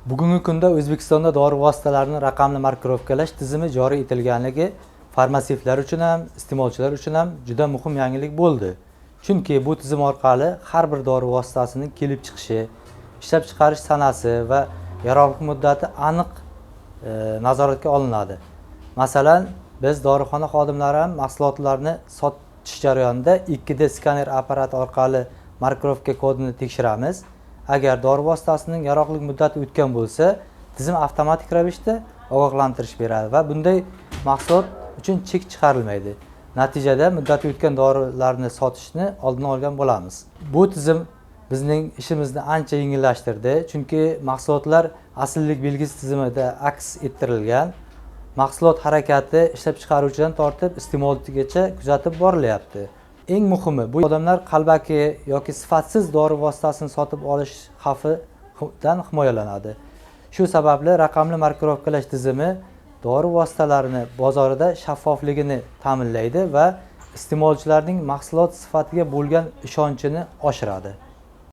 Bugungi kunda O'zbekistonda dori vositalarini raqamli markirovkalash tizimi joriy etilganligi farmatsevtlar uchun ham, iste'molchilar uchun ham juda muhim yangilik bo'ldi. Chunki bu tizim orqali har bir dori vositasining kelib chiqishi, ishlab chiqarish sanasi va yaroqlilik muddati aniq nazoratga olinadi. Masalan, biz dorixona xodimlari ham mahsulotlarni sotish jarayonida 2D skaner apparati orqali markirovka kodini tekshiramiz. Agar dori vositasining yaroqlilik muddati o'tgan bo'lsa, tizim avtomatik ravishda ogohlantirish beradi va bunday mahsulot uchun chek chiqarilmaydi. Natijada muddati o'tgan dorilarni sotishni oldini olgan bo'lamiz. Bu tizim bizning ishimizni ancha yengillashtirdi, chunki mahsulotlar asllik belgisi tizimida aks ettirilgan. Mahsulot harakati ishlab chiqaruvchidan tortib iste'molchigacha kuzatib borilyapti. Eng muhimi, bu odamlar qalbaki yoki sifatsiz dori vositasini sotib olish xavfidan himoyalanadi. Shu sababli raqamli markirovkalash tizimi dori vositalarini bozorida shaffofligini ta'minlaydi va iste'molchilarning mahsulot sifatiga bo'lgan ishonchini oshiradi.